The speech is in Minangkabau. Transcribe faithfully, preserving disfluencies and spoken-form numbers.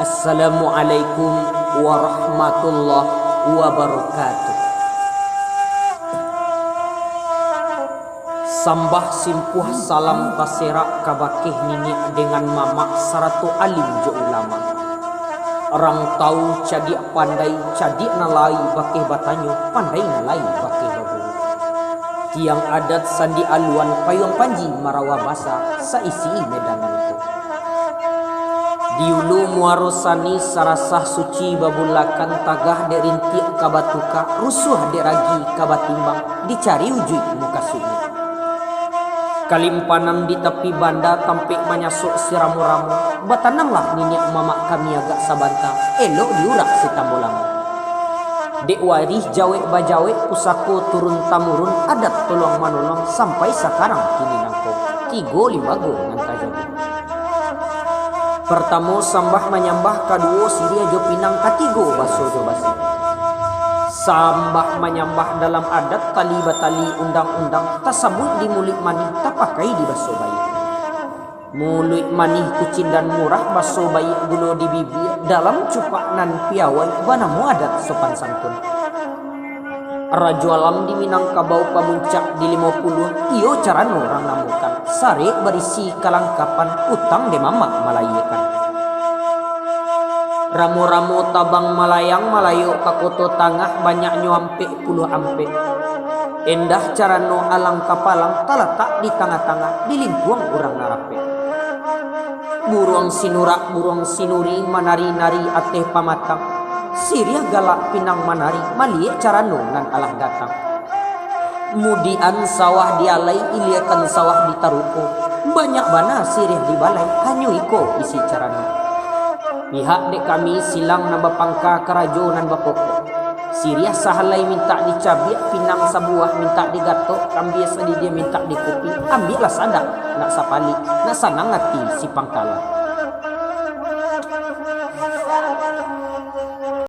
Assalamualaikum warahmatullahi wabarakatuh. Sambah simpuah salam taserak kabakeh niniak dengan mamak sarato alim jo ulama. Rantau cadiak pandai, cadiak nan lai bakeh batanyo, pandai nan lai bakeh baguru. Tiang adat sandi aluan payuang panji marawa basa saisi Medan nangko. Di ulu muaro sani sarasah suci babulakan tagah dek rintiak ka batuka, rusuah dek ragi ka batimbang, dicari ujuik mukasuiknyo. Kalimpanan di tapi banda tampek manyasok siramo-ramo, batananglah niniak mamak kami agak sabanta, elok diurak sitambo lamo. Dek warih jawek bajawek pusako turun tamurun adat tolong manolong sampai sakarang kini nangko, tigo limbago nan tajadi. Partamo sambah manyambah, kaduo siriah jo pinang, katigo baso jo basi. Sambah manyambah dalam adat tali batali undang-undang, tasabuik di muluik manih, tapakai di baso baiak. Muluik manih kucindan murah, baso baiak gulo di bibia, dalam cupak nan piawai, banamo adat sopan santun. Rajo alam di Minangkabau pamuncak di limo puluah, iyo carano urang namokan, sarek barisi kalangkapan, utang dek mamak malayiakan. Ramo-ramo tabang malayang, malayok ka Koto Tangah, banyaknyo ampek puluah ampek. Endah carano alang kapalang, talatak di tangah-tangah, di lingkuang urang nan rapek. Buruang sinurak, buruang sinuri, manari-nari ateh pamatang. Siriah galak pinang manari, maliek carano nan alah datang. Mudian sawah di alai, iliakan sawah di taruko. Banyak bana siriah di balai, hanyo iko isi carano. Pihak dek kami silang nan bapangka, karajo nan bapokok. Siriah sahalai mintak dicabiak, pinang sabuah mintak digatok, kambia sadidih mintak dikupi, ambiaklah sadak, nak sapalik, nak sanang ati si pangkalan.